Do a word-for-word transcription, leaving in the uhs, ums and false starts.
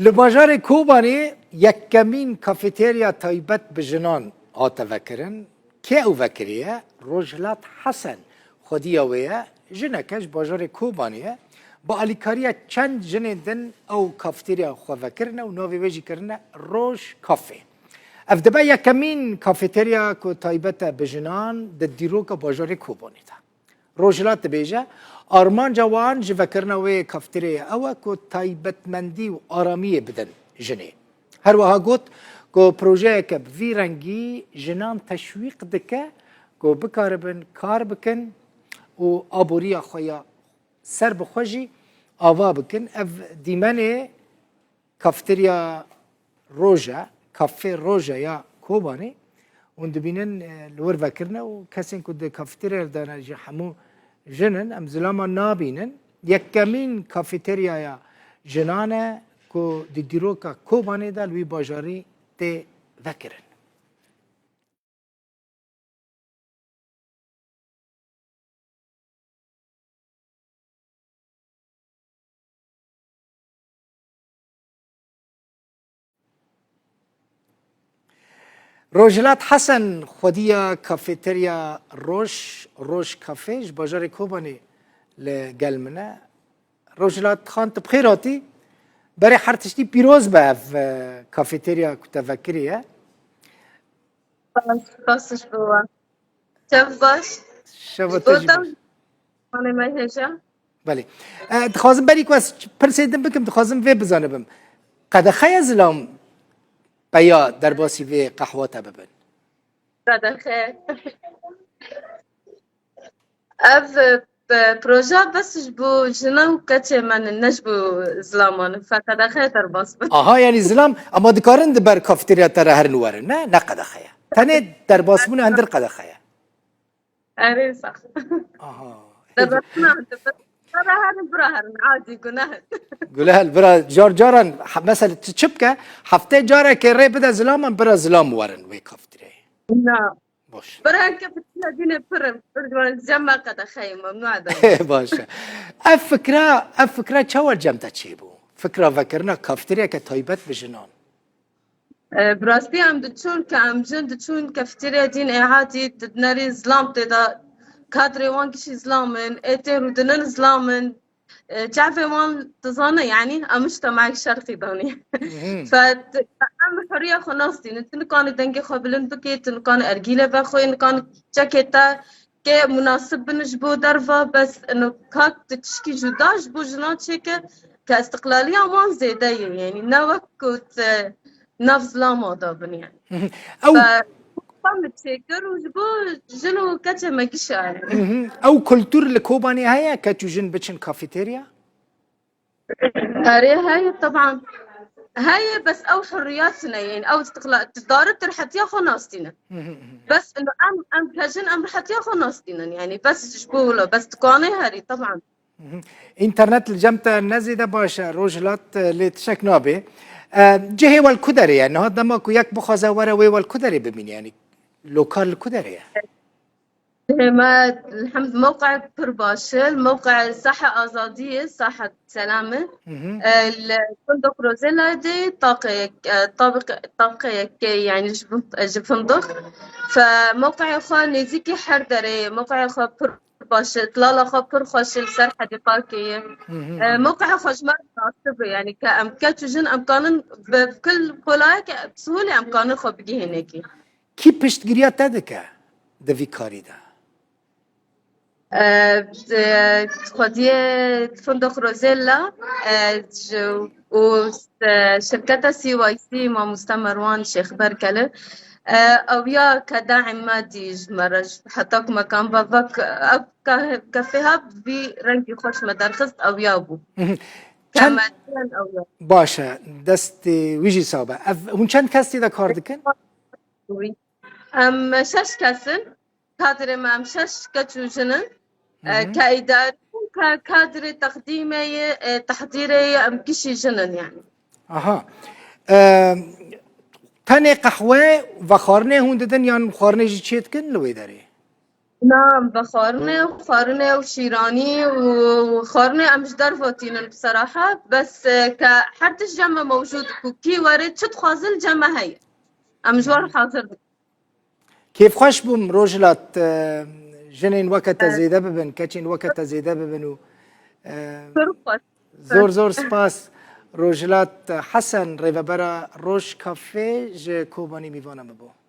Li bajarê Kobanê yekemîn kafeterya taybet bi jinan hate vekirin. Kê ew vekiriye? Rojhilat Hesen xwediya wê ye. Jineke ji bajarê Kobanê ye. Bi alîkariya çend jinên din ew kafeterya xwe vekirine û navê wê jî kirine Roj Kafe. Ev dibe yekemîn kafeterya ku taybet e bi jinan di dîroka bajarê Kobanê de. Rojhilat dibêje, armanca wan ji vekirina wê kafeteryayê ew e ku taybetmendî û aramiyê bidin jinê. Her wiha got ku projeyeke bi vî rengî jinan teşwîq dike ku bikaribin kar bikin û aboriya xwe ya ser bi xwe jî ava bikin. Ev dîmenê kafeterya Roje, Kafê Roje ya Kobanê, hûn dibînin, e, li wir vekirine û kesên ku di kafeteryayê de ne jî hemû jin in, em zilama nabînin. Yekemîn kafeteryaya jinan e ku di dîroka Kobanê de li wî bajarî tê vekirin. Rojhilat Hesen xwediya kafeterya Roj, Roj Kafe ji bajarê Kobanê li gel min e. Rojhilat Xan, tu bi xêr hatî. Berê her tiştî pîroz be ev, e, kafeterya ku te vekirî ye. Spas, spas ji bo we. Çev baş. Şeva te jî baş. Anê me hêja. Belê. E, dixwazim berî ku ez pirsê din bikim, dixwazim vê bizanibim. Qedexe ye zilam peya derbasî vê qehwa te bibin? Qedexe. Ev, e, proje bes ji bo jinan û keçê me ne, ne ji bo zilaman in. Feqet qedexe derbas bin. Aha, yanî zilam, ama dikarin di ber kafeterya te re herin werin, ne? Ne qedexe ye. Tenê derbasbûna hundir qedexe ye. Erê, sax. Aha. Derbasbûna hundir. Bira herin, bira herin. Adî, guneh. Gulal, bira, car caran, ha, mesela tu çi bike, heftê carekê rê bide zilaman, bira zilam werin wê kafeteryayê. Na. Baş. Bira ke fitne dînê pir in, pir ciwan cem me qedexeyê, memnû ederim. Baş e. Ev fikra, ev fikra çawa cem te çêbû? Fikra vekirina kafeteryeke taybet bi jinan. E, bi rastî em diçûn ke em jin diçûn kafeterya dîn ê hatî dinerî zilam tê de, kadrê wan gişî zilam in, ê tên rûdinin zilam in. E, çavê wan dizane, yanî em ji temek şerqî danî. Mhm. Fe, em huriya xwe nastînin. Tu nikanî dengê xwe bilind bikî, tu nikanî ergîlê vexwê, nikanî çekê te kê munasib bin ji bo derva, bes ino ka tu tişkî cuda ji bo jinan çêke ke istiqlaliya wan zêde ye, yanî ne wek ku tu nav zilama da bin, yanî. Mhm. Ew Fe, xwe min çêkir û ji bo jin û keçê me gişa ye. Mhm. Ew kultur li Kobanê heye, keç û jin biçin kafeterya? Erê, heye, teban. Heye, bes ew hurriyat ne, yanî ew istiqlal, tu dare tu rihetiya xwe nastîne. Mhm, mhm. Bes ino em, em kejin em rihetiya xwe nastînin, yanî bes ji bo wilo, bes dikane herî, teban. Mhm. Înternet li cem te ne zêde baş e, Rojhilat, e, lê tişek nabe. E, cihê we li ku derê ye? Niha dema ku yek bixwaze were wê we li ku derê bimîne? Yanî lokal li ku derê ye? Cihê me, elhemd, mewqe pir baş e. Mewqe Saha Azadî ye, Saha Selam e. Mhm. E, li Fundoq Rosella de taqeyek, e, tabiq-, taqeyek e, yanî ji fin-, ji Fundoq. Fe mewqeyê xwe nêzîkî her derê ye. Mewqeyê xwe pir baş e, tilala xwe pir xweş e, li ser hedîqakê ye. Hı hı. E, mewqeya xwe ji me re munasib e, yanî ke em keç û jin em kanin bi kul kolayeke bi sihûlê em kanin xwe bigihînekî. Kî piştgiriya te dike di vî karî de? E, e, xwediyê Fundoq Rosella, e, ji, û, e, şirketa C Y C, mamoste Merwan Şêxberkeli, e, ew ya ke daîm me dî ji me re, ji heta ku me kan ve vek, ev Ka-, kafeha bi vî rengî xweş me derxist, ew ya bû. Mhm. Çend Kemeriyan ew ya. Baş e, destê wî jî sax be. Ev, hûn çend kes tê de kar dikin? Em şeş kes in. Kadrê me em şeş keç û jin in. E, Mhm. ke îdarî û ke kadrê teqdîmê ye, e, tehdîrê ye, em gişî jin in yani. Aha. E, tenê qehwe vexwarinê hûn didin yan xwarinê jî çê dikin li wê derê? Na, bi xwarinê û xwarinê û şîranî û xwarinê em ji derve tînin bi serahet, bes, e, ke her tişt cem me mewcûd, ku kî were çi dixwazin cem me heye. Em ji wan hazir dikin. Kêfxweş bûm Rojhilat, e, jinên weke te zêde bibin, keçên weke te zêde bibin û, e, Zor xweş. Zor zor spas. Rojhilat Hesen, rêvebera Roj Kafe ji Kobanî mîvana me bû.